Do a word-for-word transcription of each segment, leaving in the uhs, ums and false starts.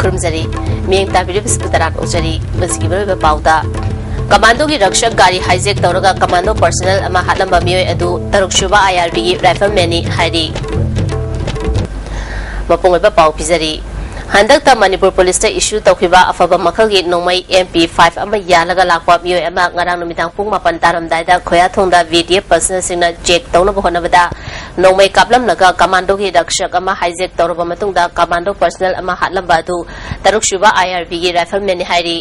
ꯈꯨꯔꯨꯝꯖꯔꯤ꯫ ꯃꯤꯠꯌꯦꯡ ꯇꯥꯕꯤꯔꯤꯕꯁꯤꯕꯨ ꯇꯔꯥꯝꯅ ꯑꯣꯛꯆꯔꯤ꯫ ꯃꯁꯤꯒꯤ ꯃꯔꯨꯑꯣꯏꯕ ꯄꯥꯎꯗ, ꯀꯃꯥꯟꯗꯣꯒꯤ ꯔꯛꯁꯛ ꯒꯥꯔꯤ hijack ꯇꯧꯔꯒ ꯀꯃꯥꯟꯗꯣ personnel ꯑꯃ ꯍꯥꯠꯂꯝꯕ ꯃꯤꯑꯣꯏ ꯑꯗꯨ ꯇꯔꯨꯛ ꯁꯨꯕ IRBꯒꯤ riflemanꯅꯤ ꯍꯥꯏꯔꯤ꯫ ꯃꯄꯨꯡ ꯑꯣꯏꯕ ꯄꯥꯎ ꯄꯤꯖꯔꯤ꯫ ꯍꯟꯗꯛꯇ ꯃꯅꯤꯄꯨꯔ ꯄꯨꯂꯤꯁꯇ issue ꯇꯧꯈꯤꯕ ꯑꯐꯕ ꯃꯈꯜꯒꯤ ꯅꯣꯡꯃꯩ M P five ꯑꯃ ꯌꯥꯜꯂꯒ ꯂꯥꯛꯄ ꯃꯤꯑꯣꯏ ꯑꯃ ꯉꯔꯥꯡ ꯅꯨꯃꯤꯗꯥꯡ ꯄꯨꯡ ꯃꯥꯄꯟ ꯇꯥꯔꯝꯗꯥꯏꯗ ꯈꯣꯌꯥꯊꯣꯡꯗ VDF personnelꯁꯤꯡꯅ check ꯇꯧꯅꯕ ꯍꯣꯠꯅꯕꯗ ꯅꯣꯡꯃꯩ ꯀꯥꯞꯂꯝꯂꯒ ꯀꯃꯥꯟꯗꯣꯒꯤ ꯔꯛꯁꯛ ꯑꯃ hijack ꯇꯧꯔꯕ ꯃꯇꯨꯡꯗ ꯀꯃꯥꯟꯗꯣ personnel ꯑꯃ ꯍꯥꯠꯂꯝꯕ ꯑꯗꯨ ꯇꯔꯨꯛ ꯁꯨꯕ IRBꯒꯤ riflemanꯅꯤ ꯍꯥꯏꯔꯤ꯫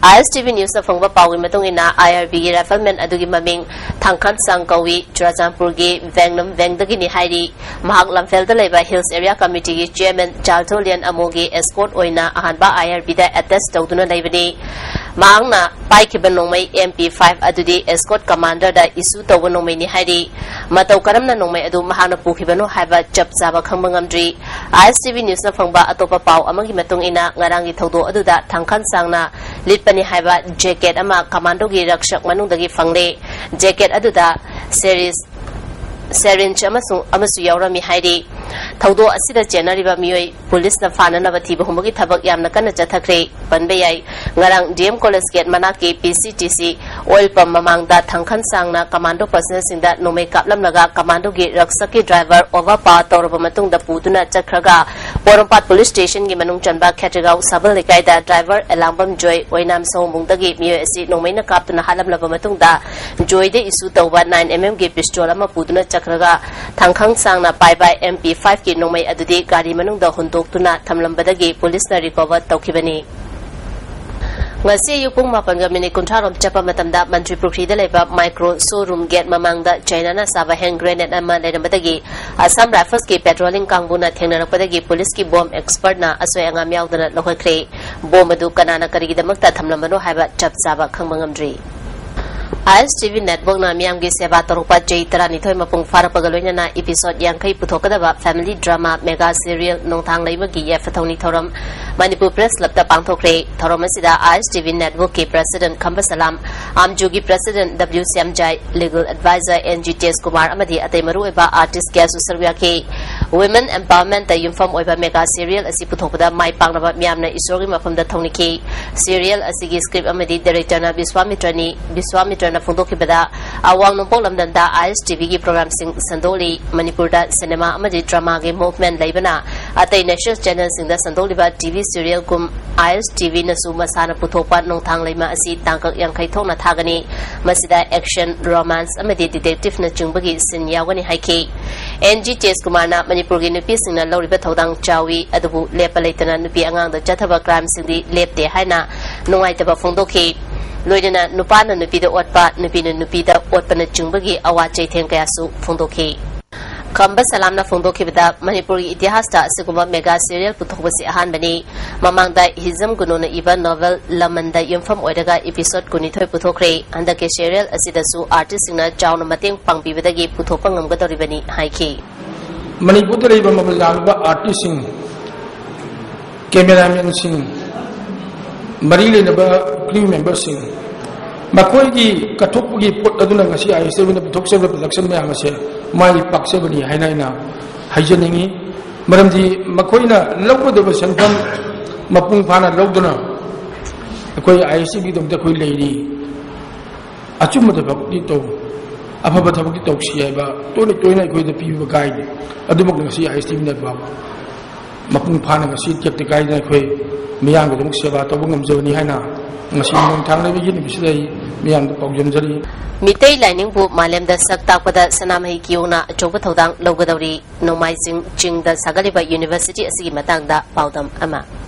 ISTV newsꯅ ꯐꯪꯕ ꯄꯥꯎꯒꯤ ꯃꯇꯨꯡ ꯏꯟꯅ, IRBꯒꯤ rifleman ꯑꯗꯨꯒꯤ ꯃꯃꯤꯡ ꯊꯥꯡꯈꯥꯟ ꯁꯥꯡ ꯀꯧꯏ, ꯆꯨꯔꯥꯆꯥꯟꯄꯨꯔꯒꯤ ꯚꯦꯡꯅꯝ ꯚꯦꯡꯗꯒꯤꯅꯤ ꯍꯥꯏꯔꯤ꯫ ꯃꯍꯥꯛ ꯂꯝꯐꯦꯜꯗ ꯂꯩꯕ Hills Area Committeeꯒꯤ chairman ꯆꯥꯔꯊꯣꯂꯤꯌꯟ ꯑꯃꯣꯒꯤ escort ꯑꯣꯏꯅ ꯑꯍꯥꯟꯕ IRBꯗ attach ꯇꯧꯗꯨꯅ ꯂꯩꯕꯅꯤ꯫ ꯃꯍꯥꯛꯅ ꯄꯥꯏꯈꯤꯕ ꯅꯣꯡꯃꯩ M P five ꯑꯗꯨꯗꯤ escort commanderꯗ issue ꯇꯧꯕ ꯅꯣꯡꯃꯩꯅꯤ ꯍꯥꯏꯔꯤ꯫ ꯃꯇꯧ ꯀꯔꯝꯅ ꯅꯣꯡꯃꯩ ꯑꯗꯨ ꯃꯍꯥꯛꯅ ꯄꯨꯈꯤꯕꯅꯣ ꯍꯥꯏꯕ ꯆꯞ ꯆꯥꯕ ꯈꯪꯕ ꯉꯝꯗ꯭ꯔꯤ꯫ ISTV newsꯅ ꯐꯪꯕ ꯑꯇꯣꯞꯄ ꯄꯥꯎ ꯑꯃꯒꯤ ꯃꯇꯨꯡ ꯏꯟꯅ, ꯉꯔꯥꯡꯒꯤ ꯊꯧꯗꯣꯛ ꯑꯗꯨꯗ ꯊꯥꯡꯈꯥꯟ ꯁꯥꯡꯅ ꯂꯤꯠꯄꯅꯤ ꯍꯥꯏꯕ jacket ꯑꯃ ꯀꯃꯥꯟꯗꯣꯒꯤ ꯔꯛꯁꯛ ꯃꯅꯨꯡꯗꯒꯤ ꯐꯪꯂꯦ꯫ Jacket ꯑꯗꯨꯗ series syringe ꯑꯃꯁꯨꯡ ꯑꯃꯁꯨ ꯌꯥꯎꯔꯝꯃꯤ ꯍꯥꯏꯔꯤ꯫ ꯊꯧꯗꯣꯛ ꯑꯁꯤꯗ ꯆꯦꯟꯅꯔꯤꯕ ꯃꯤꯑꯣꯏ ꯄꯨꯂꯤꯁꯅ ꯐꯥꯅꯅꯕ ꯊꯤꯕ ꯍꯨꯝꯕꯒꯤ ꯊꯕꯛ ꯌꯥꯝꯅ ꯀꯟꯅ ꯆꯠꯊꯈ꯭ꯔꯦ꯫ ꯄꯟꯕ ꯌꯥꯏ, ꯉꯔꯥꯡ D M College gate ꯃꯅꯥꯛꯀꯤ P C T C oil pump ꯃꯃꯥꯡꯗ ꯊꯥꯡꯈꯟ ꯁꯥꯡꯅ commando personnelꯁꯤꯡꯗ ꯅꯣꯡꯃꯩ ꯀꯥꯞꯂꯝꯂꯒ commandoꯒꯤ ꯔꯛꯁꯛꯀꯤ driver overpower ꯇꯧꯔꯕ ꯃꯇꯨꯡꯗ ꯄꯨꯗꯨꯅ ꯆꯠꯈ꯭ꯔꯒ ꯄꯣꯔꯣꯝꯄꯥꯠ police stationꯒꯤ ꯃꯅꯨꯡ ꯆꯟꯕ ꯈꯦꯇ꯭ꯔꯤꯒꯥꯎ ꯁꯥꯕꯜ ꯂꯩꯀꯥꯏꯗ driver ꯑꯦꯂꯥꯡꯕꯝ ꯖꯣꯏ ꯑꯣꯏꯅꯥꯝ ꯁꯑꯣꯝꯕꯨꯡꯗꯒꯤ ꯃꯤꯑꯣꯏ ꯑꯁꯤ ꯅꯣꯡꯃꯩꯅ ꯀꯥꯞꯇꯨꯅ ꯍꯥꯠꯂꯝꯂꯕ ꯃꯇꯨꯡꯗ ꯖꯣꯏꯗ issue ꯇꯧꯕ nine M M ꯒꯤ pistol ꯑꯃ ꯄꯨꯗꯨꯅ ꯆꯠꯈ꯭ꯔꯒ ꯊꯥꯡꯈꯪ ꯁꯥꯡꯅ ꯄꯥꯏꯕ M P five ꯀꯤ ꯅꯣꯡꯃꯩ ꯑꯗꯨꯗꯤ ꯒꯥꯔꯤ ꯃꯅꯨꯡꯗ ꯍꯨꯟꯗꯣꯛꯇꯨꯅ ꯊꯝꯂꯝꯕꯗꯒꯤ ꯄꯨꯂꯤꯁꯅ recover ꯇꯧꯈꯤꯕꯅꯤ꯫ ꯉꯁꯤ ꯑꯌꯨꯛ ꯄꯨꯡ ꯃꯥꯄꯟꯒ minute ꯀꯨꯟꯊ꯭ꯔꯥ ꯔꯣꯝ ꯆꯠꯄ ꯃꯇꯝꯗ ꯃꯟꯇ꯭ꯔꯤ ꯄꯨꯈ꯭ꯔꯤꯗ ꯂꯩꯕ micro showroom gate ꯃꯃꯥꯡꯗ ꯆꯥꯏꯅꯥꯅ ꯁꯥꯕ hand grenade ꯑꯃ ꯂꯩꯔꯝꯕꯗꯒꯤ Assam Riflesꯀꯤ patrolling ꯀꯥꯡꯕꯨꯅ ꯊꯦꯡꯅꯔꯛꯄꯗꯒꯤ ꯄꯨꯂꯤꯁꯀꯤ bomb expertꯅ ꯑꯁꯣꯏ ꯑꯉꯥꯝ ꯌꯥꯎꯗꯅ ꯂꯧꯈꯠꯈ꯭ꯔꯦ꯫ Bomb ꯑꯗꯨ ꯀꯅꯥꯅ ꯀꯔꯤꯒꯤꯗꯃꯛꯇ ꯊꯝꯂꯝꯕꯅꯣ ꯍꯥꯏꯕ ꯆꯞ ꯆꯥꯕ ꯈꯪꯕ ꯉꯝꯗ꯭ꯔꯤ꯫ I S T V networkꯅ ꯃꯤꯌꯥꯝꯒꯤ ꯁꯦꯕꯥ ꯇꯧꯔꯛꯄ ꯆꯍꯤ ꯇꯔꯥꯅꯤꯊꯣꯏ ꯃꯄꯨꯡ ꯐꯥꯔꯛꯄꯒ ꯂꯣꯏꯅꯅ episode ꯌꯥꯡꯈꯩ ꯄꯨꯊꯣꯛꯀꯗꯕ family drama mega serial ꯅꯣꯡꯊꯥꯡ ꯂꯩꯃꯒꯤ ꯌꯥꯏꯐ ꯊꯧꯅꯤ ꯊꯧꯔꯝ ꯃꯅꯤꯄꯨꯔ Press Clubꯇ ꯄꯥꯡꯊꯣꯛꯈ꯭ꯔꯦ꯫ ꯊꯧꯔꯝ ꯑꯁꯤꯗ I S T V networkꯀꯤ president Khamba Salam, ꯑꯥꯝꯖꯨꯒꯤ president W Shyamjai, legal advisor N G ꯇꯦꯖ Kumar ꯑꯃꯗꯤ ꯑꯇꯩ ꯃꯔꯨꯑꯣꯏꯕ artist ꯀꯌꯥꯁꯨ ꯁꯔꯨꯛ ꯌꯥꯈꯤ꯫ Women empowerment ꯇ ꯌꯨꯝꯐꯝ ꯑꯣꯏꯕ mega serial ꯑꯁꯤ ꯄꯨꯊꯣꯛꯄꯗ ꯃꯥꯏ ꯄꯥꯛꯅꯕ ꯃꯤꯌꯥꯝꯅ ꯏꯁꯣꯔꯒꯤ ꯃꯐꯝꯗ ꯊꯧꯅꯤꯈꯤ꯫ Serial ꯑꯁꯤꯒꯤ script ꯑꯃꯗꯤ director ꯅ ꯕꯤꯁ꯭ꯋꯥꯃꯤꯇ꯭ꯔꯅꯤ꯫ ꯕꯤꯁ꯭ꯋꯥꯃꯤꯇ꯭ꯔꯅ ꯐꯣꯡꯗꯣꯛꯈꯤꯕꯗ, ꯑꯋꯥꯡ ꯅꯣꯡꯄꯣꯛ ꯂꯝꯗꯝꯗ ISTV ꯒꯤ program ꯁꯤꯡ ꯁꯟꯗꯣꯛꯂꯤ꯫ ꯃꯅꯤꯄꯨꯔꯗ cinema ꯑꯃꯗꯤ drama ꯒꯤ movement ꯂꯩꯕꯅ ꯑꯇꯩ national channel ꯁꯤꯡꯗ ꯁꯟꯗꯣꯛꯂꯤꯕ TV serial ꯒꯨꯝ ISTV ꯅꯁꯨ ꯃꯁꯥꯅ ꯄꯨꯊꯣꯛꯄ ꯅꯣꯡꯊꯥꯡ ꯂꯩꯃ ꯑꯁꯤ ꯇꯥꯡꯀꯛ ꯌꯥꯡꯈꯩ ꯊꯣꯛꯅ ꯊꯥꯒꯅꯤ꯫ ꯃꯁꯤꯗ action, romance ꯑꯃꯗꯤ detective ꯅꯆꯤꯡꯕꯒꯤ scene ꯌꯥꯎꯒꯅꯤ ꯍꯥꯏꯈꯤ꯫ ꯑꯦꯟ ꯖꯤ ꯇꯦꯖꯀꯨꯃꯥꯔꯅ ꯃꯅꯤꯄꯨꯔꯒꯤ ꯅꯨꯄꯤꯁꯤꯡꯅ ꯂꯧꯔꯤꯕ ꯊꯧꯗꯥꯡ ꯆꯥꯎꯏ, ꯑꯗꯨꯕꯨ ꯂꯦꯞꯄ ꯂꯩꯇꯅ ꯅꯨꯄꯤ ꯑꯉꯥꯡꯗ ꯆꯠꯊꯕ crime ꯁꯤꯡꯗꯤ ꯂꯦꯞꯇꯦ ꯍꯥꯏꯅ ꯅꯨꯡꯉꯥꯏꯇꯕ ꯐꯣꯡꯗꯣꯛꯈꯤ꯫ ꯂꯣꯏꯅꯅ ꯅꯨꯄꯥꯅ ꯅꯨꯄꯤꯗ ꯑꯣꯠꯄ, ꯅꯨꯄꯤꯅ ꯅꯨꯄꯤꯗ ꯑꯣꯠꯄꯅꯆꯤꯡꯕꯒꯤ ꯑꯋꯥ ꯆꯩꯊꯦꯡ ꯀꯌꯥꯁꯨ ꯐꯣꯡꯗꯣꯛꯈꯤ꯫ ꯈꯝꯕ ꯁꯂꯥꯝꯅ ꯐꯣꯡꯗꯣꯛꯈꯤꯕꯗ, ꯃꯅꯤꯄꯨꯔꯒꯤ ꯏꯇꯤꯍꯥꯁꯇ ꯑꯁꯤꯒꯨꯝꯕ mega serial ꯄꯨꯊꯣꯛꯄꯁꯤ ꯑꯍꯥꯟꯕꯅꯤ꯫ ꯃꯃꯥꯡꯗ ꯍꯤꯖꯝ ꯒꯨꯅꯨꯅ ꯏꯕ novel ꯂꯃꯟꯗ ꯌꯨꯝꯐꯝ ꯑꯣꯏꯔꯒ episode ꯀꯨꯟꯅꯤꯊꯣꯏ ꯄꯨꯊꯣꯛꯈ꯭ꯔꯦ꯫ ꯍꯟꯗꯛꯀꯤ serial ꯑꯁꯤꯗꯁꯨ artist ꯁꯤꯡꯅ ꯆꯥꯎꯅ ꯃꯇꯦꯡ ꯄꯥꯡꯕꯤꯕꯗꯒꯤ ꯄꯨꯊꯣꯛꯄ ꯉꯝꯒꯗꯧꯔꯤꯕꯅꯤ ꯍꯥꯏꯈꯤ꯫ ꯃꯅꯤꯄꯨꯔꯗ ꯂꯩꯕ ꯃꯃꯜ ꯌꯥꯝꯂꯕ artist ꯁꯤꯡ, cameraman ꯁꯤꯡ, ꯃꯔꯤ ꯂꯩꯅꯕ crew member ꯁꯤꯡ, ꯃꯈꯣꯏꯒꯤ ꯀꯠꯊꯣꯛꯄꯒꯤ ꯄꯣꯠ ꯑꯗꯨꯅ ꯉꯁꯤ ISTV ꯅ ꯄꯨꯊꯣꯛꯆꯕ production ꯃꯌꯥꯝ ꯑꯁꯦ ꯃꯥꯏ ꯄꯥꯛꯆꯕꯅꯤ ꯍꯥꯏꯅ ꯑꯩꯅ ꯍꯥꯏꯖꯅꯤꯡꯏ꯫ ꯃꯔꯝꯗꯤ ꯃꯈꯣꯏꯅ ꯂꯧꯒꯗꯕ ꯁꯦꯟꯐꯝ ꯃꯄꯨꯡ ꯐꯥꯅ ꯂꯧꯗꯨꯅ ꯑꯩꯈꯣꯏ ISTV ꯒꯤꯗꯃꯛꯇ ꯑꯩꯈꯣꯏ ꯂꯩꯔꯤ꯫ ꯑꯆꯨꯝꯕ ꯊꯕꯛꯇꯤ ꯇꯧ, ꯑꯐꯕ ꯊꯕꯛꯇꯤ ꯇꯧꯁꯤ ꯍꯥꯏꯕ ꯇꯣꯏꯅ ꯇꯣꯏꯅ ꯑꯩꯈꯣꯏꯗ ꯄꯤꯕꯤꯕ guide ꯑꯗꯨꯃꯛꯅ ꯉꯁꯤ ISTV ꯅ ꯃꯄꯨꯡ ꯐꯥꯅ ꯉꯁꯤ ꯇꯦꯛꯇ ꯀꯥꯏꯗꯅ ꯑꯩꯈꯣꯏ ꯃꯤꯌꯥꯝꯒꯤꯗꯃꯛ ꯁꯦꯕꯥ ꯇꯧꯕ ꯉꯝꯖꯕꯅꯤ ꯍꯥꯏꯅ ꯉꯁꯤ ꯅꯣꯡꯊꯥꯡ ꯂꯩꯕ ꯌꯦꯠꯅꯕꯁꯤꯗ ꯑꯩ ꯃꯤꯌꯥꯝꯗ ꯄꯥꯎꯖꯦꯟꯖꯔꯤ꯫ ꯃꯤꯇꯩ ꯂꯥꯏꯅꯤꯡꯕꯨ ꯃꯥꯂꯦꯝꯗ ꯁꯛ ꯇꯥꯛꯄꯗ ꯁꯅꯥꯃꯍꯤ ꯀꯤꯌꯣꯡꯅ ꯑꯆꯧꯕ ꯊꯧꯗꯥꯡ ꯂꯧꯒꯗꯧꯔꯤ꯫ ꯅꯣꯡꯃꯥꯏꯖꯤꯡ ꯆꯤꯡꯗ ꯁꯥꯒꯠꯂꯤꯕ university ꯑꯁꯤꯒꯤ ꯃꯇꯥꯡꯗ ꯄꯥꯎꯗꯝ ꯑꯃ꯫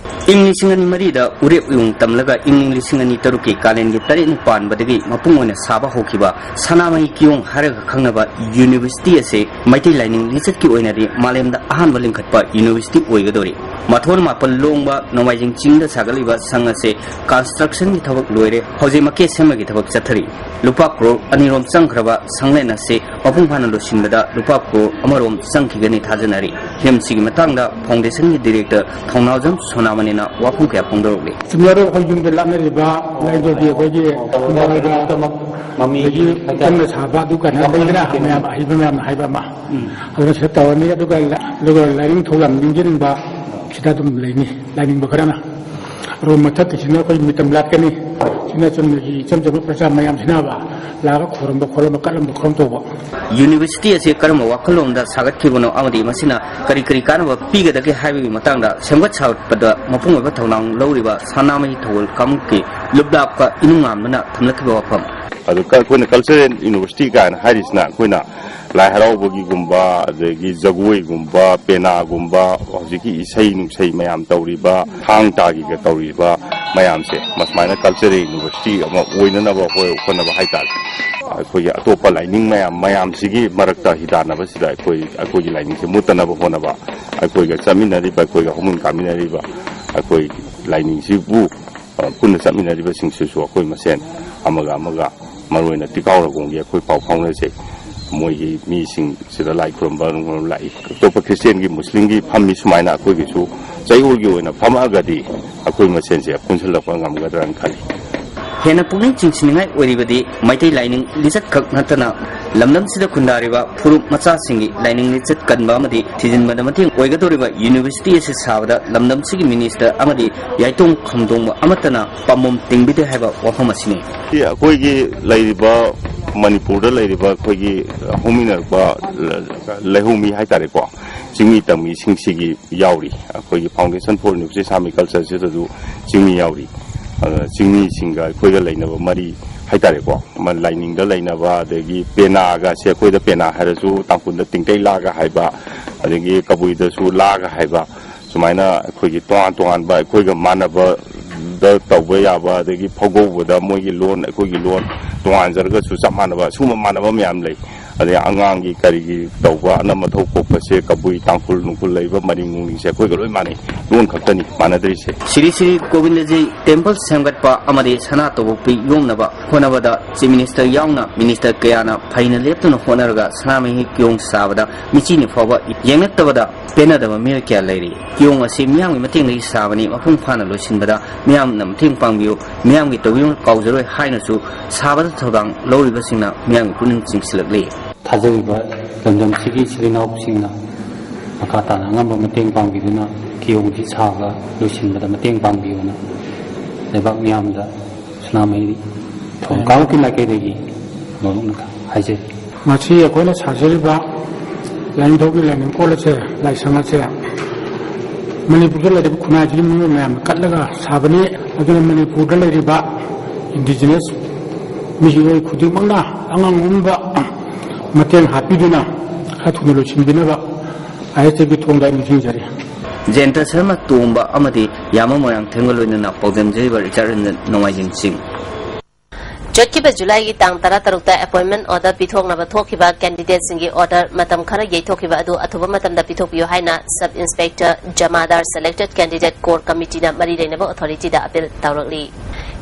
ꯏꯪ ꯂꯤꯁꯤꯡ ꯑꯅꯤ ꯃꯔꯤꯗ ꯎꯔꯦꯞ ꯎꯌꯨꯡ ꯇꯝꯂꯒ ꯏꯪ ꯂꯤꯁꯤꯡ ꯑꯅꯤ ꯇꯔꯨꯛꯀꯤ ꯀꯥꯂꯦꯟꯒꯤ ꯇꯔꯦꯠꯅꯤ ꯄꯥꯟꯕꯗꯒꯤ ꯃꯄꯨꯡ ꯑꯣꯏꯅ ꯁꯥꯕ ꯍꯧꯈꯤꯕ ꯁꯅꯥꯃꯍꯤ ꯀꯤꯌꯣꯡ ꯍꯥꯏꯔꯒ ꯈꯪꯅꯕ university ꯑꯁꯤ ꯃꯩꯇꯩ ꯂꯥꯏꯅꯤꯡ ꯂꯤꯆꯠꯀꯤ ꯑꯣꯏꯅꯗꯤ ꯃꯥꯂꯦꯝꯗ ꯑꯍꯥꯟꯕ ꯂꯤꯡꯈꯠꯄ university ꯑꯣꯏꯒꯗꯧꯔꯤ꯫ ꯃꯊꯣꯟ ꯃꯥꯄꯜ ꯂꯣꯡꯕ ꯅꯣꯡꯃꯥꯏꯖꯤꯡ ꯆꯤꯡꯗ ꯁꯥꯒꯠꯂꯤꯕ ꯁꯪ ꯑꯁꯤ construction ꯒꯤ ꯊꯕꯛ ꯂꯣꯏꯔꯦ, ꯍꯧꯖꯤꯛ ꯃꯀꯦ ꯁꯦꯝꯕꯒꯤ ꯊꯕꯛ ꯆꯠꯊꯔꯤ꯫ ꯂꯨꯄꯥ ꯀ꯭ꯔꯣꯔ ꯑꯅꯤꯔꯣꯝ ꯆꯪꯈ꯭ꯔꯕ ꯁꯪꯂꯦꯟ ꯑꯁꯤ ꯃꯄꯨꯡ ꯐꯥꯅ ꯂꯣꯏꯁꯤꯟꯕꯗ ꯂꯨꯄꯥ ꯀ꯭ꯔꯣꯔ ꯑꯃꯔꯣꯝ ꯆꯪꯈꯤꯒꯅꯤ ꯊꯥꯖꯅꯔꯤ꯫ ꯐꯤꯂꯝꯁꯤꯒꯤ ꯃꯇꯥꯡꯗ foundation ꯒꯤ director ꯊꯧꯅꯥꯎꯖꯝ ꯁꯣꯅꯥꯃꯅꯤ ꯅ ꯋꯥꯐꯝ ꯀꯌꯥ ꯐꯣꯡꯗꯣꯔꯛꯂꯤ꯫ ꯆꯨꯝꯃꯦ, ꯑꯗꯣ ꯑꯩꯈꯣꯏ ꯌꯨꯝꯗ ꯂꯥꯠꯅꯔꯤꯕ ꯂꯥꯏꯗꯨꯗꯤ ꯑꯩꯈꯣꯏꯒꯤ ꯃꯃꯤ ꯑꯗꯒꯤ ꯀꯩꯀꯥ ꯀꯟꯅ ꯁꯥꯕ ꯑꯗꯨ ꯀꯥꯏꯅ ꯂꯩꯗꯅ ꯃꯌꯥꯝ ꯑꯍꯩꯕ ꯃꯌꯥꯝꯅ ꯍꯥꯏꯕ ꯑꯃ꯫ ꯎꯝ꯫ ꯑꯗꯨꯅ ꯁꯤꯗ ꯇꯧꯔꯅꯤ꯫ ꯑꯗꯨꯒ ꯂ-, ꯑꯗꯨꯒ ꯂꯥꯏꯅꯤꯡ ꯊꯧ ꯌꯥꯝ ꯅꯤꯡꯖꯅꯤꯡꯕ ꯁꯤꯗ ꯑꯗꯨꯝ ꯂꯩꯅꯤ꯫ ꯂꯥꯏꯅꯤꯡꯕ ꯈꯔꯅ ꯑꯔꯣꯟꯕ ꯃꯊꯛꯀꯤꯁꯤꯅ ꯑꯩꯈꯣꯏ ꯃꯤꯇꯝ ꯂꯥꯠꯀꯅꯤ꯫ ꯁꯤꯅ ꯆꯨꯝꯅꯒꯤ ꯏꯆꯝ ꯆꯝꯕ ꯄ꯭ꯔꯖꯥ ꯃꯌꯥꯝꯁꯤꯅꯕ ꯂꯥꯛꯑꯒ ꯈꯣꯏꯔꯝꯕ ꯈꯣꯠꯂꯝꯕ ꯀꯠꯂꯝꯕ ꯈꯣꯠꯂꯝ ꯇꯧꯕ꯫ ꯌꯨꯅꯤꯚꯔꯁꯤꯇꯤ ꯑꯁꯤ ꯀꯔꯝꯕ ꯋꯥꯈꯜꯂꯣꯟꯗ ꯁꯥꯒꯠꯈꯤꯕꯅꯣ ꯑꯃꯗꯤ ꯃꯁꯤꯅ ꯀꯔꯤ ꯀꯔꯤ ꯀꯥꯟꯅꯕ ꯄꯤꯒꯗꯒꯦ ꯍꯥꯏꯕꯒꯤ ꯃꯇꯥꯡꯗ ꯁꯦꯝꯒꯠ ꯁꯥꯒꯠꯄꯗ ꯃꯄꯨꯡ ꯑꯣꯏꯕ ꯊꯧꯗꯥꯡ ꯂꯧꯔꯤꯕ ꯁꯅꯥꯃꯍꯤ ꯊꯧꯒꯜ ꯀꯥꯡꯂꯨꯞꯀꯤ ꯂꯨꯞꯂꯥꯞꯄ ꯏꯅꯨꯡꯉꯥꯝꯕꯅ ꯊꯝꯂꯛꯈꯤꯕ ꯋꯥꯐꯝ꯫ ꯑꯗꯨ ꯀ-, ꯑꯩꯈꯣꯏꯅ ꯀꯜꯆꯔꯦꯜ ꯌꯨꯅꯤꯚꯔꯁꯤꯇꯤ ꯀꯥꯏꯅ ꯍꯥꯏꯔꯤꯁꯤꯅ ꯑꯩꯈꯣꯏꯅ ꯂꯥꯏ ꯍꯔꯥꯎꯕꯒꯤꯒꯨꯝꯕ, ꯑꯗꯒꯤ ꯖꯒꯣꯏꯒꯨꯝꯕ, ꯄꯦꯅꯥꯒꯨꯝꯕ, ꯍꯧꯖꯤꯛꯀꯤ ꯏꯁꯩ ꯅꯨꯡꯁꯩ ꯃꯌꯥꯝ ꯇꯧꯔꯤꯕ, ꯊꯥꯡ ꯇꯥꯒꯤꯒ ꯇꯧꯔꯤꯕ ꯃꯌꯥꯝꯁꯦ, ꯃꯁꯨꯃꯥꯏꯅ ꯀꯜꯆꯔꯦꯜ ꯌꯨꯅꯤꯚꯔꯁꯤꯇꯤ ꯑꯃ ꯑꯣꯏꯅꯅꯕ ꯑꯩꯈꯣꯏ ꯍꯣꯠꯅꯕ ꯍꯥꯏꯇꯥꯔꯦ꯫ ꯑꯩꯈꯣꯏꯒꯤ ꯑꯇꯣꯞꯄ ꯂꯥꯏꯅꯤꯡ ꯃꯌꯥꯝ, ꯃꯌꯥꯝꯁꯤꯒꯤ ꯃꯔꯛꯇ ꯍꯤꯗꯥꯟꯅꯕꯁꯤꯗ ꯑꯩꯈꯣꯏ, ꯑꯩꯈꯣꯏꯒꯤ ꯂꯥꯏꯅꯤꯡꯁꯦ ꯃꯨꯠꯇꯅꯕ ꯍꯣꯠꯅꯕ, ꯑꯩꯈꯣꯏꯒ ꯆꯠꯃꯤꯟꯅꯔꯤꯕ, ꯑꯩꯈꯣꯏꯒ ꯍꯧꯃꯤꯟ ꯀꯥꯃꯤꯟꯅꯔꯤꯕ ꯑꯩꯈꯣꯏ ꯂꯥꯏꯅꯤꯡꯁꯤꯕꯨ, ꯑ, ꯄꯨꯟꯅ ꯆꯠꯃꯤꯟꯅꯔꯤꯕꯁꯤꯡꯁꯤꯁꯨ ꯑꯩꯈꯣꯏ ꯃꯁꯦꯟ ꯑꯃꯒ ꯑꯃꯒ, ꯃꯔꯨꯑꯣꯏꯅ ꯇꯤꯀꯥꯎ ꯔꯒꯣꯡꯒꯤ ꯑꯩꯈꯣꯏ ꯄꯥꯎ ꯐꯥꯎꯅꯖꯩ꯫ ꯃꯣꯏꯒꯤ ꯃꯤꯁꯤꯡꯁꯤꯗ ꯂꯥꯏ ꯈꯨꯔꯨꯝꯕ ꯅꯨꯡ ꯂꯥꯛꯏ꯫ ꯑꯇꯣꯞꯄ ꯈ꯭ꯔꯤꯁꯇꯤꯌꯥꯟꯒꯤ, ꯃꯨꯁꯂꯤꯝꯒꯤ ꯐꯝꯃꯤ ꯁꯨꯃꯥꯏꯅ ꯑꯩꯈꯣꯏꯒꯤꯁꯨ ꯆꯌꯣꯜꯒꯤ ꯑꯣꯏꯅ ꯐꯝꯃꯛꯑꯒꯗꯤ ꯑꯩꯈꯣꯏ ꯃꯁꯦꯟꯁꯦ ꯄꯨꯟꯁꯤꯜꯂꯛꯄ ꯉꯝꯒꯗ꯭ꯔꯅ ꯈꯜꯂꯤ꯫ ꯍꯦꯟꯅ ꯄꯨꯛꯅꯤꯡ ꯆꯤꯡꯁꯤꯟꯅꯤꯡꯉꯥꯏ ꯑꯣꯏꯔꯤꯕꯗꯤ ꯃꯩꯇꯩ ꯂꯥꯏꯅꯤꯡ ꯂꯤꯆꯠ ꯈꯛ ꯅꯠꯇꯅ ꯂꯝꯗꯝꯁꯤꯗ ꯈꯨꯟꯗꯥꯔꯤꯕ ꯐꯨꯔꯨꯞ ꯃꯆꯥꯁꯤꯡꯒꯤ ꯂꯥꯏꯅꯤꯡ ꯂꯤꯆꯠ ꯀꯟꯕ ꯑꯃꯗꯤ ꯊꯤꯖꯤꯟꯕꯗ ꯃꯇꯦꯡ ꯑꯣꯏꯒꯗꯧꯔꯤꯕ ꯌꯨꯅꯤꯚꯔꯁꯤꯇꯤ ꯑꯁꯤ ꯁꯥꯕꯗ ꯂꯝꯗꯝꯁꯤꯒꯤ ꯃꯤꯅꯤꯁꯇꯔ ꯑꯃꯗꯤ ꯌꯥꯏꯇꯣꯡ ꯈꯝꯗꯣꯡꯕ ꯑꯃꯠꯇꯅ ꯄꯥꯝꯕꯣꯝ ꯇꯤꯡꯕꯤꯗꯦ ꯍꯥꯏꯕ ꯋꯥꯐꯝ ꯑꯁꯤꯅꯤ꯫ ꯑꯩꯈꯣꯏꯒꯤ ꯂꯩꯔꯤꯕ, ꯃꯅꯤꯄꯨꯔꯗ ꯂꯩꯔꯤꯕ ꯑꯩꯈꯣꯏꯒꯤ ꯍꯧꯃꯤꯟꯅꯔꯛꯄ ꯂꯩꯍꯧꯃꯤ ꯍꯥꯏꯇꯥꯔꯦꯀꯣ, ꯆꯤꯡꯃꯤ ꯇꯝꯃꯤꯁꯤꯡꯁꯤꯒꯤ ꯌꯥꯎꯔꯤ꯫ ꯑꯩꯈꯣꯏꯒꯤ Foundation for University Sami Culture ꯁꯤꯗꯁꯨ ꯆꯤꯡꯃꯤ ꯌꯥꯎꯔꯤ꯫ ꯑꯗꯨꯅ ꯆꯤꯡꯃꯤꯁꯤꯡꯒ ꯑꯩꯈꯣꯏꯒ ꯂꯩꯅꯕ ꯃꯔꯤ ꯍꯥꯏꯇꯥꯔꯦꯀꯣ, ꯑꯃ ꯂꯥꯏꯅꯤꯡꯗ ꯂꯩꯅꯕ, ꯑꯗꯒꯤ ꯄꯦꯅꯥꯒꯁꯦ, ꯑꯩꯈꯣꯏꯗ ꯄꯦꯅꯥ ꯍꯥꯏꯔꯁꯨ ꯇꯥꯡꯈꯨꯜꯗ ꯇꯤꯡꯇꯩ ꯂꯥꯒ ꯍꯥꯏꯕ, ꯑꯗꯒꯤ ꯀꯕꯨꯏꯗꯁꯨ ꯂꯥꯒ ꯍꯥꯏꯕ, ꯁꯨꯃꯥꯏꯅ ꯑꯩꯈꯣꯏꯒꯤ ꯇꯣꯉꯥꯟ ꯇꯣꯉꯥꯟꯕ ꯑꯩꯈꯣꯏꯒ ꯃꯥꯟꯅꯕꯗ ꯇꯧꯕ ꯌꯥꯕ, ꯑꯗꯒꯤ ꯐꯧꯒꯧꯕꯗ ꯃꯣꯏꯒꯤ ꯂꯣꯟ, ꯑꯩꯈꯣꯏꯒꯤ ꯂꯣꯟ ꯇꯣꯉꯥꯟꯖꯔꯒꯁꯨ ꯆꯞ ꯃꯥꯟꯅꯕ, ꯁꯤꯒꯨꯝꯕ ꯃꯥꯟꯅꯕ ꯃꯌꯥꯝ ꯂꯩ꯫ ꯑꯗꯩ ꯑꯉꯥꯡꯒꯤ ꯀꯔꯤꯒꯤ ꯇꯧꯕ, ꯑꯅꯝ ꯑꯊꯧ ꯄꯣꯛꯄꯁꯦ ꯀꯕꯨꯏ, ꯇꯥꯡꯈꯨꯜ, ꯅꯨꯡꯈꯨꯜ ꯂꯩꯕ ꯃꯔꯤꯡ ꯅꯨꯡꯂꯤꯡꯁꯦ ꯑꯩꯈꯣꯏꯒ ꯂꯣꯏ ꯃꯥꯟꯅꯩ꯫ ꯂꯣꯟ ꯈꯛꯇꯅꯤ ꯃꯥꯟꯅꯗ꯭ꯔꯤꯁꯦ꯫ ꯁ꯭ꯔꯤ ꯁ꯭ꯔꯤ ꯒꯣꯕꯤꯟꯗꯖꯤ ꯇꯦꯝꯄꯜ ꯁꯦꯝꯒꯠꯄ ꯑꯃꯗꯤ ꯁꯅꯥ ꯇꯧꯕ ꯌꯣꯝꯅꯕ ꯍꯣꯠꯅꯕꯗ ꯆꯤꯐ ꯃꯤꯅꯤꯁꯇꯔ ꯌꯥꯎꯅ ꯃꯤꯅꯤꯁꯇꯔ ꯀꯌꯥꯅ ꯐꯩꯅ ꯂꯦꯞꯇꯨꯅ ꯍꯣꯠꯅꯔꯒ ꯁꯅꯥꯃꯍꯤ ꯀꯤꯌꯣꯡ ꯁꯥꯕꯗ ꯃꯤꯆꯤꯅꯤ ꯐꯥꯎꯕ ꯌꯦꯡꯂꯛꯇꯕꯗ ꯄꯦꯟꯅꯗꯕ ꯃꯤꯑꯣꯏ ꯀꯌꯥ ꯂꯩꯔꯤ꯫ ꯀꯤꯌꯣꯡ ꯑꯁꯤ ꯃꯤꯌꯥꯝꯒꯤ ꯃꯇꯦꯡꯗꯒꯤ ꯁꯥꯕꯅꯤ, ꯃꯄꯨꯡ ꯐꯥꯅ ꯂꯣꯏꯁꯤꯟꯕꯗ ꯃꯤꯌꯥꯝꯅ ꯃꯇꯦꯡ ꯄꯥꯡꯕꯤꯌꯨ, ꯃꯤꯌꯥꯝꯒꯤ ꯇꯧꯕꯤꯃꯜ ꯀꯥꯎꯖꯔꯣꯏ ꯍꯥꯏꯅꯁꯨ ꯁꯥꯕꯗ ꯊꯧꯗꯥꯡ ꯂꯧꯔꯤꯕꯁꯤꯡꯅ ꯃꯤꯌꯥꯝꯒꯤ ꯄꯨꯛꯅꯤꯡ ꯆꯤꯡꯁꯤꯜꯂꯛꯂꯤ꯫ ꯊꯥꯖꯔꯤꯕ ꯂꯝꯗꯝꯁꯤꯒꯤ ꯏꯆꯤꯜ ꯏꯅꯥꯎꯁꯤꯡꯅ ꯃꯈꯥ ꯇꯥꯅ ꯑꯉꯝꯕ ꯃꯇꯦꯡ ꯄꯥꯡꯕꯤꯗꯨꯅ ꯀꯤꯌꯣꯡꯁꯤ ꯁꯥꯕ ꯂꯣꯏꯁꯤꯟꯕꯗ ꯃꯇꯦꯡ ꯄꯥꯡꯕꯤꯌꯨꯅ ꯂꯩꯕꯥꯛ ꯃꯤꯌꯥꯝꯗ ꯁꯅꯥꯃꯍꯤ ꯊꯣꯡ ꯀꯥꯡꯂꯨꯞꯀꯤ ꯃꯥꯏꯀꯩꯗꯒꯤ ꯅꯣꯂꯨꯛꯅ ꯍꯥꯏꯖꯔꯤ꯫ ꯉꯁꯤ ꯑꯩꯈꯣꯏꯅ ꯁꯥꯖꯔꯤꯕ ꯂꯥꯏꯅꯤꯡꯊꯧꯒꯤ ꯂꯥꯏꯅꯤꯡꯀꯣꯜ ꯑꯁꯦ, ꯂꯥꯏꯁꯪ ꯑꯁꯦ ꯃꯅꯤꯄꯨꯔꯗ ꯂꯩꯔꯤꯕ ꯈꯨꯟꯅꯥꯏꯁꯤꯒꯤ ꯃꯤꯑꯣꯏ ꯃꯌꯥꯝꯅ ꯀꯠꯂꯒ ꯁꯥꯕꯅꯤ꯫ ꯑꯗꯨꯅ ꯃꯅꯤꯄꯨꯔꯗ ꯂꯩꯔꯤꯕ ꯏꯟꯗꯤꯖꯤꯅꯁ ꯃꯤꯑꯣꯏ ꯈꯨꯗꯤꯡꯃꯛꯅ ꯑꯉꯝ ꯑꯉꯝꯕ ꯃꯇꯦꯡ ꯍꯥꯞꯄꯤꯗꯨꯅ ꯈꯔ ꯊꯨꯅ ꯂꯣꯏꯁꯤꯟꯕꯤꯅꯕ ꯑꯥꯏ ꯑꯦꯁ ꯑꯦꯐꯀꯤ ꯊꯣꯡꯗ ꯑꯩ ꯅꯤꯡꯁꯤꯡꯖꯔꯤ꯫ ꯖꯌꯟꯇ ꯁꯔꯃ ꯇꯣꯝꯕ ꯑꯃꯗꯤ ꯌꯥꯃ ꯃꯣꯏꯔꯥꯡꯊꯦꯝꯒ ꯂꯣꯏꯅꯅ ꯄꯥꯎꯗꯝꯖꯔꯤꯕ ꯔꯤꯆꯥꯔꯗ ꯔꯟꯖꯟ ꯅꯣꯡꯃꯥꯏꯖꯤꯡ ꯆꯤꯡ꯫ ꯆꯠꯈꯤꯕ ꯖꯨꯂꯥꯏꯒꯤ ꯇꯥꯡ ꯇꯔꯥꯇꯔꯨꯛꯇ ꯑꯦꯄꯣꯏꯟꯃꯦꯟ ꯑꯣꯔꯗꯔ ꯄꯤꯊꯣꯛꯅꯕ ꯊꯣꯛꯈꯤꯕ ꯀꯦꯟꯗꯤꯗꯦꯠꯁꯤꯡꯒꯤ ꯑꯣꯔꯗꯔ ꯃꯇꯝ ꯈꯔ ꯌꯩꯊꯣꯛꯈꯤꯕ ꯑꯗꯨ ꯑꯊꯨꯕ ꯃꯇꯝꯗ ꯄꯤꯊꯣꯛꯄꯤꯌꯨ ꯍꯥꯏꯅ ꯁꯕ ꯏꯟꯁꯄꯦꯛꯇꯔ ꯖꯃꯥꯗꯥꯔ ꯁꯦꯂꯦꯛꯇꯦꯗ ꯀꯦꯟꯗꯤꯗꯦꯠ ꯀꯣꯔ ꯀꯃꯤꯇꯤꯅ ꯃꯔꯤ ꯂꯩꯅꯕ ꯑꯣꯊꯣꯔꯤꯇꯤꯗ ꯑꯄꯤꯜ ꯇꯧꯔꯛꯂꯤ꯫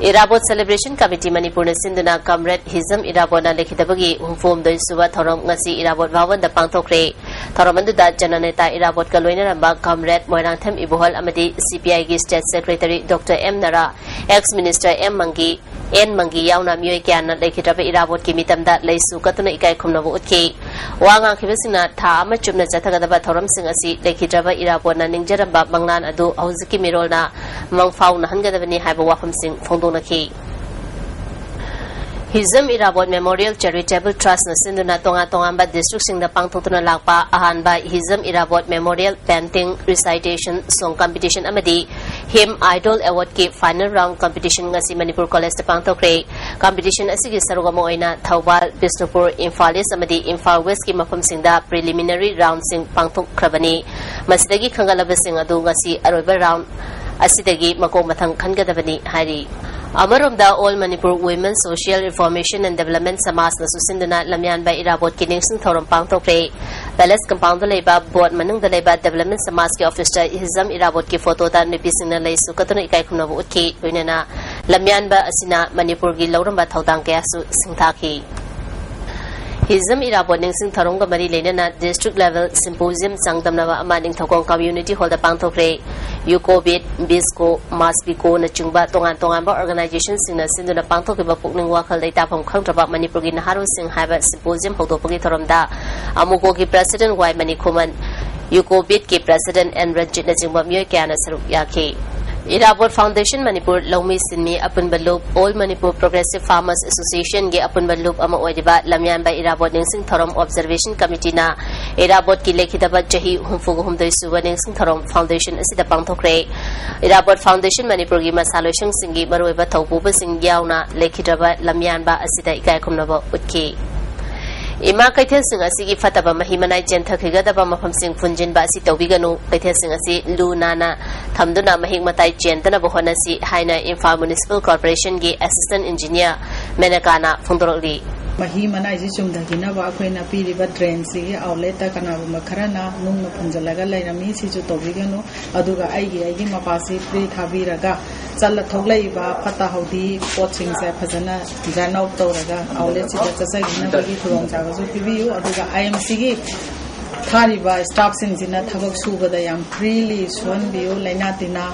ꯏꯔꯥꯕꯣꯠ ꯁꯦꯂꯦꯕ꯭ꯔꯦꯁꯟ ꯀꯃꯤꯇꯤ ꯃꯅꯤꯄꯨꯔꯅ ꯁꯤꯟꯗꯨꯅ ꯀꯝꯔꯦꯗ ꯍꯤꯖꯝ ꯏꯔꯥꯕꯣꯠꯅ ꯂꯩꯈꯤꯗꯕꯒꯤ ꯍꯨꯝꯐꯨꯍꯨꯝꯗꯣꯏ ꯁꯨꯕ ꯊꯧꯔꯝ ꯉꯁꯤ ꯏꯔꯥꯕꯣꯠ ꯚꯕꯟꯗ ꯄꯥꯡꯊꯣꯛꯈ꯭ꯔꯦ꯫ ꯊꯧꯔꯝ ꯑꯗꯨꯗ ꯖꯅꯅꯦꯇꯥ ꯏꯔꯥꯕꯣꯠꯀ ꯂꯣꯏꯅꯔꯝꯕ ꯀꯝꯔꯦꯗ ꯃꯣꯏꯔꯥꯡꯊꯦꯝ ꯏꯕꯣꯍꯜ ꯑꯃꯗꯤ ꯁꯤ ꯄꯤ ꯑꯥꯏꯒꯤ state secretary doctor M Nara, ex minister M Mangi, N Mangi ꯌꯥꯎꯅ ꯃꯤꯑꯣꯏ ꯀꯌꯥꯅ ꯂꯩꯈꯤꯗ꯭ꯔꯕ ꯏꯔꯥꯕꯣꯠꯀꯤ ꯃꯤꯇꯝꯗ ꯂꯩꯁꯨ ꯀꯠꯇꯨꯅ ꯏꯀꯥꯏ ꯈꯨꯝꯅꯕ ꯎꯠꯈꯤ꯫ ꯋꯥ ꯉꯥꯡꯈꯤꯕꯁꯤꯡꯅ ꯊꯥ ꯑꯃ ꯆꯨꯞꯅ ꯆꯠꯊꯒꯗꯕ ꯊꯧꯔꯝꯁꯤꯡ ꯑꯁꯤ ꯂꯩꯈꯤꯗ꯭ꯔꯕ ꯏꯔꯥꯕꯣꯠꯅ ꯅꯤꯡꯖꯔꯝꯕ ꯃꯪꯂꯥꯟ ꯑꯗꯨ ꯍꯧꯖꯤꯛꯀꯤ ꯃꯤꯔꯣꯜꯅ ꯃꯪꯐꯥꯎꯅꯍꯟꯒꯗꯕꯅꯤ ꯍꯥꯏꯕ ꯋꯥꯐꯝꯁꯤꯡ ꯐꯣꯡꯗꯣꯛꯅꯈꯤ꯫ ꯍꯤꯖꯝ ꯏꯔꯥꯕꯣꯠ ꯃꯦꯃꯣꯔꯤꯌꯦꯜ ꯆꯦꯔꯤꯇꯦꯕꯜ ꯇ꯭ꯔꯁꯅ ꯁꯤꯟꯗꯨꯅ ꯇꯣꯉꯥꯟ ꯇꯣꯉꯥꯟꯕ ꯗꯤꯁꯇ꯭ꯔꯤꯛꯁꯤꯡꯗ ꯄꯥꯡꯊꯣꯛꯇꯨꯅ ꯂꯥꯛꯄ ꯑꯍꯥꯟꯕ Hijam Irabot memorial painting, recitation, ꯁꯣꯡ ꯀꯝꯄꯤꯇꯤꯁꯟ ꯑꯃꯗꯤ ꯍꯤꯝ ꯑꯥꯏꯗꯣꯜ ꯑꯦꯋꯥꯔꯗꯀꯤ ꯐꯥꯏꯅꯦꯜ ꯔꯥꯎꯟ ꯀꯝꯄꯤꯇꯤꯁꯟ ꯉꯁꯤ ꯃꯅꯤꯄꯨꯔ ꯀꯣꯂꯦꯖꯇ ꯄꯥꯡꯊꯣꯛꯈ꯭ꯔꯦ꯫ ꯀꯝꯄꯤꯇꯤꯁꯟ ꯑꯁꯤꯒꯤ ꯁꯔꯨꯛ ꯑꯃ ꯑꯣꯏꯅ ꯊꯧꯕꯥꯜ, ꯕꯤꯁꯅꯨꯄꯨꯔ, ꯏꯝꯐꯥꯜ ꯏꯁ꯭ꯠ ꯑꯃꯗꯤ ꯏꯝꯐꯥꯜ ꯋꯦꯁ꯭ꯠꯀꯤ ꯃꯐꯝꯁꯤꯡꯗ ꯄ꯭ꯔꯤꯂꯤꯃꯤꯅꯔꯤ ꯔꯥꯎꯟꯁꯤꯡ ꯄꯥꯡꯊꯣꯛꯈ꯭ꯔꯕꯅꯤ꯫ ꯃꯁꯤꯗꯒꯤ ꯈꯟꯒꯠꯂꯕꯁꯤꯡ ꯑꯗꯨ ꯉꯁꯤ ꯑꯔꯣꯏꯕ ꯔꯥꯎꯟ ꯑꯁꯤꯗꯒꯤ ꯃꯀꯣꯛ ꯃꯊꯪ ꯈꯟꯒꯗꯕꯅꯤ ꯍꯥꯏꯔꯤ꯫ ꯑꯃꯔꯣꯝꯗ, All Manipur Women Social Reformation and Development ꯁꯃꯥꯖꯅꯁꯨ ꯁꯤꯟꯗꯨꯅ ꯂꯝꯌꯥꯟꯕ ꯏꯔꯥꯕꯣꯠꯀꯤ ꯅꯤꯡꯁꯤꯡ ꯊꯧꯔꯝ ꯄꯥꯡꯊꯣꯛꯈ꯭ꯔꯦ꯫ Palace compound ꯗ ꯂꯩꯕ ꯕꯣꯠ ꯃꯅꯨꯡꯗ ꯂꯩꯕ Development ꯁꯃꯥꯖꯀꯤ office ꯇ ꯍꯤꯖꯝ ꯏꯔꯥꯕꯣꯠꯀꯤ photo ꯗ ꯅꯨꯄꯤꯁꯤꯡꯅ ꯂꯩꯁꯨ ꯀꯠꯇꯨꯅ ꯏꯀꯥꯏ ꯈꯨꯝꯅꯕ ꯎꯠꯈꯤ꯫ ꯂꯣꯏꯅꯅ ꯂꯝꯌꯥꯟꯕ ꯑꯁꯤꯅ ꯃꯅꯤꯄꯨꯔꯒꯤ ꯂꯧꯔꯝꯕ ꯊꯧꯗꯥꯡ ꯀꯌꯥꯁꯨ ꯁꯤꯡꯊꯥꯈꯤ꯫ ꯍꯤꯖꯝ ꯏꯔꯥꯕꯣꯠ ꯅꯤꯡꯁꯤꯡ ꯊꯧꯔꯝꯒ ꯃꯔꯤ ꯂꯩꯅꯅ district level symposium ꯆꯥꯡꯗꯝꯅꯕ ꯑꯃ ꯅꯤꯡꯊꯧꯈꯣꯡ community hall ꯗ ꯄꯥꯡꯊꯣꯛꯈ꯭ꯔꯦ꯫ ꯌꯨꯀꯣꯕꯤꯠ, ꯕꯤꯁꯀꯣ, ꯃꯥꯁꯕꯤꯀꯣꯅꯆꯤꯡꯕ ꯇꯣꯉꯥꯟ ꯇꯣꯉꯥꯟꯕ organization ꯁꯤꯡꯅ ꯁꯤꯟꯗꯨꯅ ꯄꯥꯡꯊꯣꯛꯈꯤꯕ ꯄꯨꯛꯅꯤꯡ ꯋꯥꯈꯜ ꯂꯩꯇꯥꯐꯝ ꯈꯪꯗ꯭ꯔꯕ ꯃꯅꯤꯄꯨꯔꯒꯤ ꯅꯍꯥꯔꯣꯜꯁꯤꯡ ꯍꯥꯏꯕ symposium ꯍꯧꯗꯣꯛꯄꯒꯤ ꯊꯧꯔꯝꯗ ꯑꯃꯨꯀꯣꯒꯤ president ꯋꯥꯏ ꯃꯅꯤꯈꯨꯃꯟ, ꯌꯨꯀꯣꯕꯤꯠꯀꯤ president ꯑꯦꯟ ꯔꯟꯖꯤꯠꯅꯆꯤꯡꯕ ꯃꯤꯑꯣꯏ ꯀꯌꯥꯅ ꯁꯔꯨꯛ ꯌꯥꯈꯤ꯫ ꯏꯔꯥꯕꯣꯠ Foundation ꯃꯅꯤꯄꯨꯔ ꯂꯧꯃꯤ ꯁꯤꯟꯃꯤ ꯑꯄꯨꯟꯕ ꯂꯨꯞ, All Manipur Progressive Farmers Association ꯒꯤ ꯑꯄꯨꯟꯕ ꯂꯨꯞ ꯑꯃ ꯑꯣꯏꯔꯤꯕ ꯂꯝꯌꯥꯟꯕ ꯏꯔꯥꯕꯣꯠ ꯅꯤꯡꯁꯤꯡ ꯊꯧꯔꯝ observation committee ꯅ ꯏꯔꯥꯕꯣꯠꯀꯤ ꯂꯩꯈꯤꯗꯕ ꯆꯍꯤ ꯍꯨꯝꯐꯨꯒ ꯍꯨꯝꯗꯣꯏ ꯁꯨꯕ ꯅꯤꯡꯁꯤꯡ ꯊꯧꯔꯝ foundation ꯑꯁꯤꯗ ꯄꯥꯡꯊꯣꯛꯈ꯭ꯔꯦ꯫ ꯏꯔꯥꯕꯣꯠ Foundation ꯃꯅꯤꯄꯨꯔꯒꯤ ꯃꯁꯥꯂꯣꯏꯁꯪꯁꯤꯡꯒꯤ ꯃꯔꯨꯑꯣꯏꯕ ꯊꯧꯄꯨꯕꯁꯤꯡ ꯌꯥꯎꯅ ꯂꯩꯈꯤꯗ꯭ꯔꯕ ꯂꯝꯌꯥꯟꯕ ꯑꯁꯤꯗ ꯏꯀꯥꯏ ꯈꯨꯝꯅꯕ ꯎꯠꯈꯤ꯫ ꯏꯃꯥ ꯀꯩꯊꯦꯜꯁꯤꯡ ꯑꯁꯤꯒꯤ ꯐꯠꯇꯕ ꯃꯍꯤ ꯃꯅꯥꯏ ꯆꯦꯟꯊꯈꯤꯒꯗꯕ ꯃꯐꯝꯁꯤꯡ ꯐꯨꯟꯖꯤꯟꯕ ꯑꯁꯤ ꯇꯧꯕꯤꯒꯅꯨ꯫ ꯀꯩꯊꯦꯜꯁꯤꯡ ꯑꯁꯤ ꯂꯨ ꯅꯥꯟꯅ ꯊꯝꯗꯨꯅ ꯃꯍꯤꯛ ꯃꯇꯥꯏ ꯆꯦꯟꯗꯅꯕ ꯍꯣꯠꯅꯁꯤ ꯍꯥꯏꯅ ꯏꯝꯐꯥꯜ Municipal Corporation ꯒꯤ assistant engineer ꯃꯦꯅꯀꯥꯅ ꯐꯣꯡꯗꯣꯔꯛꯂꯤ꯫ ꯃꯍꯤ ꯃꯅꯥꯏꯁꯤ ꯆꯨꯝꯊꯈꯤꯅꯕ ꯑꯩꯈꯣꯏꯅ ꯄꯤꯔꯤꯕ drain ꯁꯤꯒꯤ outlet ꯇ ꯀꯅꯥꯒꯨꯝꯕ ꯈꯔꯅ ꯅꯨꯡꯅ ꯐꯨꯝꯖꯤꯜꯂꯒ ꯂꯩꯔꯝꯃꯤ, ꯁꯤꯁꯨ ꯇꯧꯕꯤꯒꯅꯨ꯫ ꯑꯗꯨꯒ ꯑꯩꯒꯤ, ꯑꯩꯒꯤ ꯃꯄꯥꯁꯤ free ꯊꯥꯕꯤꯔꯒ ꯆꯠꯂ ꯊꯣꯛꯂꯛꯏꯕ ꯐꯠꯇ ꯍꯥꯎꯗꯤ ꯄꯣꯠꯁꯤꯡꯁꯦ ꯐꯖꯅ drain out ꯇꯧꯔꯒ outlet ꯁꯤꯗ ꯆꯠꯆꯈꯤꯅꯕꯒꯤ ꯈꯨꯗꯣꯡꯆꯥꯕꯁꯨ ꯄꯤꯕꯤꯌꯨ꯫ ꯑꯗꯨꯒ I M C ꯒꯤ ꯊꯥꯔꯤꯕ staff ꯁꯤꯡꯁꯤꯅ ꯊꯕꯛ ꯁꯨꯕꯗ ꯌꯥꯝ freely ꯁꯨꯍꯟꯕꯤꯌꯨ꯫ ꯂꯥꯏꯅꯥ ꯇꯤꯟꯅꯥ,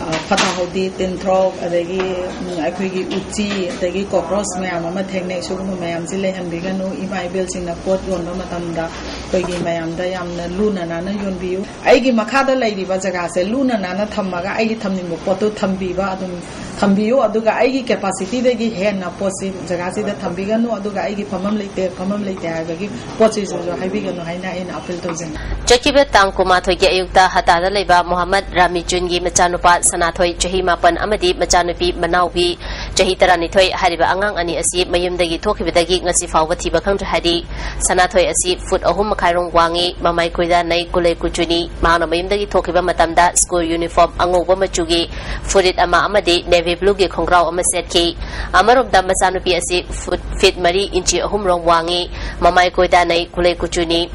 ꯑ, ꯐꯠꯇ ꯍꯥꯎꯗꯤ, ꯇꯤꯟꯊ꯭ꯔꯣꯛ, ꯑꯗꯒꯤ, ꯎꯝ, ꯑꯩꯈꯣꯏꯒꯤ ꯎꯆꯤ, ꯑꯗꯒꯤ cockroach ꯃꯌꯥꯝ ꯑꯃ ꯊꯦꯡꯅꯩ꯫ ꯁꯤꯒꯨꯝꯕ ꯃꯌꯥꯝꯁꯤ ꯂꯩꯍꯟꯕꯤꯒꯅꯨ꯫ ꯏꯃꯥ ꯏꯕꯦꯜꯁꯤꯡꯅ ꯄꯣꯠ ꯌꯣꯟꯕ ꯃꯇꯝꯗ ꯑꯩꯈꯣꯏꯒꯤ ꯃꯌꯥꯝꯗ ꯌꯥꯝꯅ ꯂꯨꯅ ꯅꯥꯟꯅ ꯌꯣꯟꯕꯤꯌꯨ꯫ ꯑꯩꯒꯤ ꯃꯈꯥꯗ ꯂꯩꯔꯤꯕ ꯖꯒꯥꯁꯦ ꯂꯨꯅ ꯅꯥꯟꯅ ꯊꯝꯃꯒ ꯑꯩꯒꯤ ꯊꯝꯅꯤꯡꯕ ꯄꯣꯠꯇꯨ ꯊꯝꯕꯤꯕ ꯑꯗꯨꯝ ꯊꯝꯕꯤꯌꯨ꯫ ꯑꯗꯨꯒ ꯑꯩꯒꯤ capacity ꯗꯒꯤ ꯍꯦꯟꯅ ꯄꯣꯠꯁꯤ ꯖꯒꯥꯁꯤꯗ ꯊꯝꯕꯤꯒꯅꯨ꯫ ꯑꯗꯨꯒ ꯑꯩꯒꯤ ꯐꯝꯐꯝ ꯂꯩꯇꯦ, ꯐꯝꯐꯝ ꯂꯩꯇꯦ ꯍꯥꯏꯕꯒꯤ ꯄꯣꯠꯁꯤꯁꯨ ꯍꯥꯏꯕꯤꯒꯅꯨ ꯍꯥꯏꯅ ꯑꯩꯅ appeal ꯇꯧꯖꯩ꯫ ꯆꯠꯈꯤꯕ ꯇꯥꯡ ꯀꯨꯟꯃꯥꯊꯣꯏꯒꯤ ꯑꯌꯨꯛꯇ ꯍꯇꯥꯗ ꯂꯩꯕ ꯃꯣꯍꯝꯃꯗ ꯔꯥꯃꯤꯖꯨꯟꯒꯤ ꯃꯆꯥꯅꯨꯄꯥ ꯁꯅꯥꯊꯣꯏ, ꯆꯍꯤ ꯃꯥꯄꯟ, ꯑꯃꯗꯤ ꯃꯆꯥꯅꯨꯄꯤ ꯃꯅꯥꯎꯕꯤ, ꯆꯍꯤ ꯇꯔꯥꯅꯤꯊꯣꯏ, ꯍꯥꯏꯔꯤꯕ ꯑꯉꯥꯡ ꯑꯅꯤ ꯑꯁꯤ ꯃꯌꯨꯝꯗꯒꯤ ꯊꯣꯛꯈꯤꯕꯗꯒꯤ ꯉꯁꯤ ꯐꯥꯎꯕ ꯊꯤꯕ ꯈꯪꯗ꯭ꯔꯦ ꯍꯥꯏꯔꯤ꯫ ꯁꯅꯥꯊꯣꯏ ꯑꯁꯤ ꯐꯨꯠ ꯑꯍꯨꯝ ꯈꯥꯏꯔꯣꯡ ꯋꯥꯡꯉꯤ, ꯃꯃꯥꯏ ꯀꯣꯏꯗꯥꯅꯩ, ꯀꯨꯂꯩ ꯀꯨꯆꯨꯅꯤ꯫ ꯃꯍꯥꯛꯅ ꯃꯌꯨꯝꯗꯒꯤ ꯊꯣꯛꯈꯤꯕ ꯃꯇꯝꯗ ꯁ꯭ꯀꯨꯜ ꯌꯨꯅꯤꯐꯣꯔꯝ ꯑꯉꯧꯕ ꯃꯆꯨꯒꯤ ꯐꯨꯔꯤꯠ ꯑꯃ ꯑꯃꯗꯤ ꯅꯦꯚꯤ ꯕ꯭ꯂꯨꯒꯤ ꯈꯣꯡꯒ꯭ꯔꯥꯎ ꯑꯃ ꯁꯦꯠꯈꯤ꯫ ꯑꯃꯔꯣꯝꯗ ꯃꯆꯥꯅꯨꯄꯤ ꯑꯁꯤ ꯐꯨꯠ, ꯐꯤꯠ ꯃꯔꯤ ꯏꯟꯆꯤ ꯑꯍꯨꯝ ꯔꯣꯝ ꯋꯥꯡꯉꯤ, ꯃꯃꯥꯏ ꯀꯣꯏꯗꯥꯅꯩ, ꯀꯨꯂꯩ ꯀꯨꯆꯨꯅꯤ꯫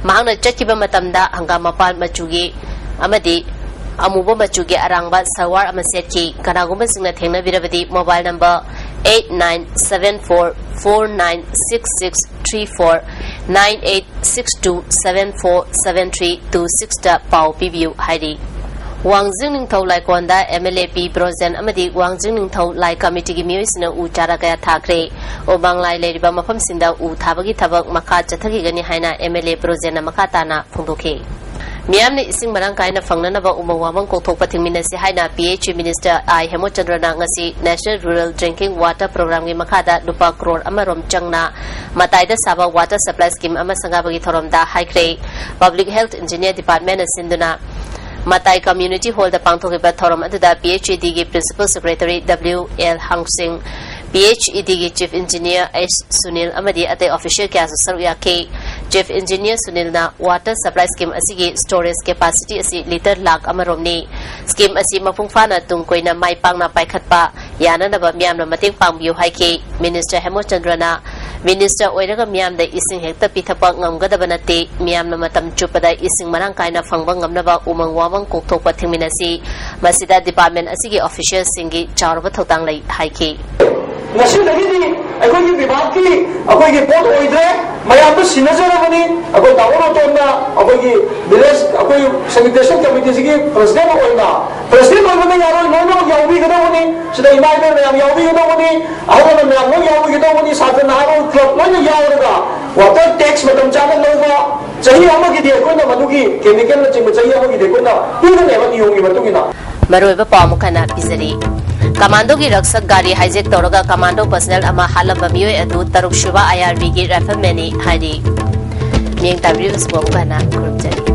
ꯃꯍꯥꯛꯅ ꯆꯠꯈꯤꯕ ꯃꯇꯝꯗ ꯍꯪꯒꯥꯝ ꯃꯄꯥꯟ ꯃꯆꯨꯒꯤ ꯑꯃꯗꯤ ꯑꯃꯨꯕ ꯃꯆꯨꯒꯤ ꯑꯔꯥꯡꯕ ꯁꯜꯋꯥꯔ ꯑꯃ ꯁꯦꯠꯈꯤ꯫ ꯀꯅꯥꯒꯨꯝꯕꯁꯤꯡꯅ ꯊꯦꯡꯅꯕꯤꯔꯕꯗꯤ mobile number eight nine seven four four nine six six three four, nine eight six two seven four seven three two six ꯇ ꯄꯥꯎ ꯄꯤꯕꯤꯌꯨ ꯍꯥꯏꯔꯤ꯫ ꯋꯥꯡꯖꯤꯡ ꯅꯤꯡꯊꯧ ꯂꯥꯏꯀꯣꯟꯗ MLA ꯄꯤ ꯕ꯭ꯔꯣꯖꯦꯟ ꯑꯃꯗꯤ ꯋꯥꯡꯖꯤꯡ ꯅꯤꯡꯊꯧ ꯂꯥꯏ ꯀꯃꯤꯇꯤꯒꯤ ꯃꯤꯑꯣꯏꯁꯤꯡꯅ ꯎ ꯆꯥꯔꯥ ꯀꯌꯥ ꯊꯥꯈ꯭ꯔꯦ꯫ ꯎꯃꯪ ꯂꯥꯏ ꯂꯩꯔꯤꯕ ꯃꯐꯝꯁꯤꯡꯗ ꯎ ꯊꯥꯕꯒꯤ ꯊꯕꯛ ꯃꯈꯥ ꯆꯠꯊꯈꯤꯒꯅꯤ ꯍꯥꯏꯅ MLA ꯕ꯭ꯔꯣꯖꯦꯟꯅ ꯃꯈꯥ ꯇꯥꯅ ꯐꯣꯡꯗꯣꯛꯈꯤ꯫ ꯃꯤꯌꯥꯝꯅ ꯏꯁꯤꯡ ꯃꯔꯥꯡ ꯀꯥꯏꯅ ꯐꯪꯅꯅꯕ ꯎꯃꯪ ꯋꯥꯃꯪ ꯀꯣꯛꯊꯣꯛꯄ ꯊꯤꯡꯃꯤꯟꯅꯁꯤ ꯍꯥꯏꯅ PHE Minister I ꯍꯦꯃꯣꯆꯟꯗ꯭ꯔꯅ ꯉꯁꯤ National Rural Drinking Water Programꯒꯤ ꯃꯈꯥꯗ ꯂꯨꯄꯥ ꯀ꯭ꯔꯣꯔ ꯑꯃꯔꯣꯝ ꯆꯪꯅ ꯃꯇꯥꯏꯗ ꯁꯥꯕ water supply scheme ꯑꯃ ꯁꯪꯒꯥꯕꯒꯤ ꯊꯧꯔꯝꯗ ꯍꯥꯏꯈ꯭ꯔꯦ꯫ Public Health Engineer Departmentꯅ ꯁꯤꯟꯗꯨꯅ ꯃꯇꯥꯏ Community Hallꯗ ꯄꯥꯡꯊꯣꯛꯈꯤꯕ ꯊꯧꯔꯝ ꯑꯗꯨꯗ PHEDꯒꯤ Principal Secretary W L ꯍꯪꯁꯤꯡ, PHEDꯒꯤ Chief Engineer H Sunil ꯑꯃꯗꯤ ꯑꯇꯩ official ꯀꯌꯥꯁꯨ ꯁꯔꯨꯛ ꯌꯥꯈꯤ꯫ Chief Engineer ꯁꯨꯅꯤꯜꯅ water supply scheme ꯑꯁꯤꯒꯤ storage capacity ꯑꯁꯤ litre ꯂꯥꯈ ꯑꯃꯔꯣꯝꯅꯤ꯫ Scheme ꯑꯁꯤ ꯃꯄꯨꯡ ꯐꯥꯅ ꯇꯨꯡ ꯀꯣꯏꯅ ꯃꯥꯏ ꯄꯥꯛꯅ ꯄꯥꯏꯈꯠꯄ ꯌꯥꯅꯅꯕ ꯃꯤꯌꯥꯝꯅ ꯃꯇꯦꯡ ꯄꯥꯡꯕꯤꯌꯨ ꯍꯥꯏꯈꯤ꯫ Minister ꯍꯦꯃꯣꯆꯟꯗ꯭ꯔꯅ Minister ꯑꯣꯏꯔꯒ ꯃꯤꯌꯥꯝꯗ ꯏꯁꯤꯡ ꯍꯦꯛꯇ ꯄꯤꯊꯛꯄ ꯉꯝꯒꯗꯕ ꯅꯠꯇꯦ꯫ ꯃꯤꯌꯥꯝꯅ ꯃꯇꯝ ꯆꯨꯞꯄꯗ ꯏꯁꯤꯡ ꯃꯔꯥꯡ ꯀꯥꯏꯅ ꯐꯪꯕ ꯉꯝꯅꯕ ꯎꯃꯪ ꯋꯥꯃꯪ ꯀꯣꯛꯊꯣꯛꯄ ꯊꯤꯡꯃꯤꯟꯅꯁꯤ꯫ ꯃꯁꯤꯗ department ꯑꯁꯤꯒꯤ officialꯁꯤꯡꯒꯤ ꯆꯥꯎꯔꯕ ꯊꯧꯗꯥꯡ ꯂꯩ ꯍꯥꯏꯈꯤ꯫ ꯉꯁꯤꯗꯒꯤꯗꯤ ꯑꯩꯈꯣꯏꯒꯤ ꯕꯤꯚꯥꯒꯤ ꯑꯩꯈꯣꯏꯒꯤ ꯄꯣꯠ ꯑꯣꯏꯗ꯭ꯔꯦ, ꯃꯌꯥꯝꯗ ꯁꯤꯟꯅꯖꯔꯕꯅꯤ꯫ ꯑꯩꯈꯣꯏ ꯇꯥꯃꯣ ꯔꯣꯇꯣꯟꯅ ꯑꯩꯈꯣꯏꯒꯤ village, ꯑꯩꯈꯣꯏ sanitation committeeꯁꯤꯒꯤ president ꯑꯣꯏꯅ, president ꯑꯣꯏꯕꯅ ꯌꯥꯔꯣꯏ, ꯂꯣꯏꯅꯃꯛ ꯌꯥꯎꯕꯤꯒꯗꯧꯕꯅꯤ꯫ ꯁꯤꯗ ꯏꯃꯥ ꯏꯕꯦꯟ ꯃꯌꯥꯝ ꯌꯥꯎꯕꯤꯒꯗꯧꯕꯅꯤ, ꯑꯍꯜ ꯂꯃꯟ ꯃꯌꯥꯝ ꯂꯣꯏ ꯌꯥꯎꯕꯤꯒꯗꯧꯕꯅꯤ, ꯁꯥꯇ꯭ꯔ ꯅꯍꯥꯔꯣꯜ club ꯂꯣꯏꯅ ꯌꯥꯎꯔꯒ water tax ꯃꯇꯝ ꯆꯥꯅ ꯂꯧꯕ, ꯆꯍꯤ ꯑꯃꯒꯤꯗꯤ ꯑꯩꯈꯣꯏꯅ ꯃꯗꯨꯒꯤ chemicalꯅꯆꯤꯡꯕ ꯆꯍꯤ ꯑꯃꯒꯤꯗꯤ ꯑꯩꯈꯣꯏꯅ ꯄꯤꯒꯅꯦꯕ ꯅꯤꯌꯣꯝꯒꯤ ꯃꯇꯨꯡ ꯏꯟꯅ꯫ ꯃꯔꯨꯑꯣꯏꯕ ꯄꯥꯎ ꯑꯃꯨꯛ ꯍꯟꯅ ꯄꯤꯖꯔꯤ꯫ Commandoꯒꯤ ꯔꯛꯁꯛ ꯒꯥꯔꯤ hijack ꯇꯧꯔꯒ commando personnel ꯑꯃ ꯍꯥꯠꯂꯝꯕ ꯃꯤꯑꯣꯏ ꯑꯗꯨ ꯇꯔꯨꯛ ꯁꯨꯕ IRBꯒꯤ riflemanꯅꯤ ꯍꯥꯏꯔꯤ꯫ ꯃꯤꯠꯌꯦꯡ ꯇꯥꯕꯤꯔꯤꯕꯁꯤꯕꯨ ꯑꯃꯨꯛ ꯍꯟꯅ ꯈꯨꯔꯨꯝꯖꯔꯤ꯫